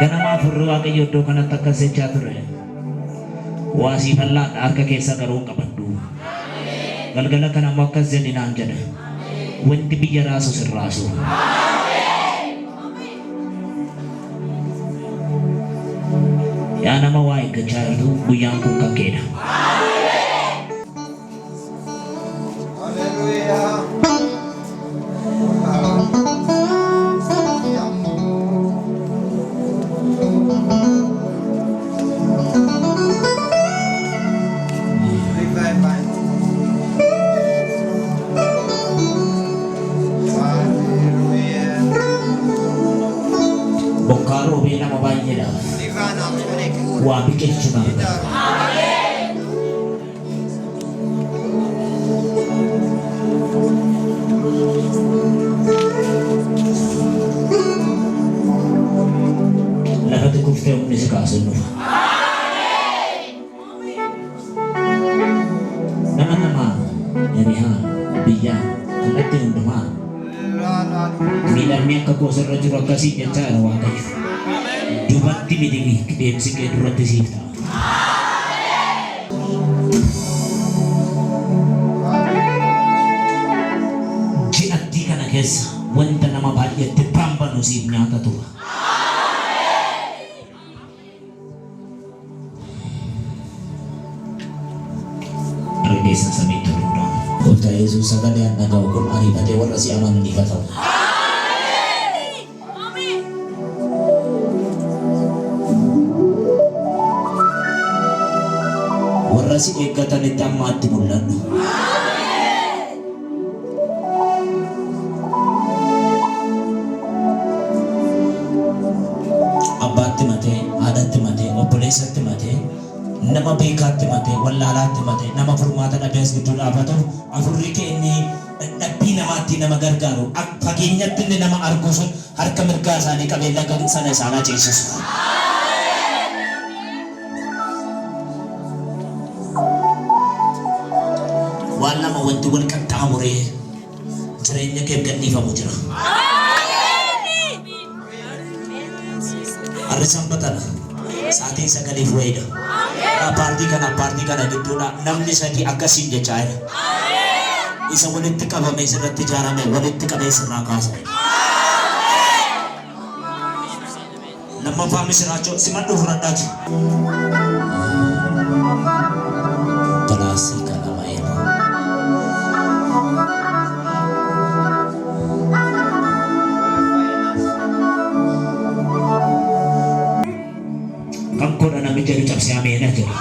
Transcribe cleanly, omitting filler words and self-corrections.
Ganama Hafuurri Waaqayyoo iddoo kanatti akkas jechaa ture. Waa siifan laadha harka keessa garuu hin qabadhu. Galgala kana immoo akkas jedhi naan jedhe. Wanti biyya raasu sin raasu. Yaa nama waa eeggachaa jirtu guyyaan kun kan keedha. Bokkaa roobee nama baay'eedhaaf waa biqilchu arga. Lafatti kuftee humni si kaasu hin dhufa. Nama namaan, hirihaan, biyyaan, kallattii hundumaan miidhamni akka koo sirra jiru akkasii jechaa jira Waaqayyo. Dubatti miti deemsi kee duratti siif ta'a. Ji'attii kana keessa wanta nama baay'eetti bambanu siif nyaata tura. Harka keessan samiitti ol fuudhaa. Gooftaa Yesuus sagalee an dhaga'u kun ariifatee warra si amananiif haa ta'u. Warra si eeggatanitti ammaatti mul'adhu. Abbaatti matee, haadhatti matee, obboleessatti matee, nama beekaatti matee, wallaalaatti matee, nama furmaata dhabee as gidduu dhaabatu, afurri kee inni dadhabbii namaatti nama gargaaru, fageenyatti inni nama argu sun harka mirgaa isaanii qabee laga sana isaan haa ceesisu. Waan lama wanti wal qaxxaamuree jireenya keef gadhiifamu jira. Har'i sanbatadha. Sa'aatiin sagaliif wayiidha. Paartii kana paartii kana gidduudha namni sadii akkasiin jechaa jira. Isa walitti qabamee sirratti ijaarame walitti qabee sirraa kaasa. Lammaffaa misiraachoo simadhu fudhadhaati. Galaasii kalamaeen. Kan koodha namni jedhu cabsee ameena jedha.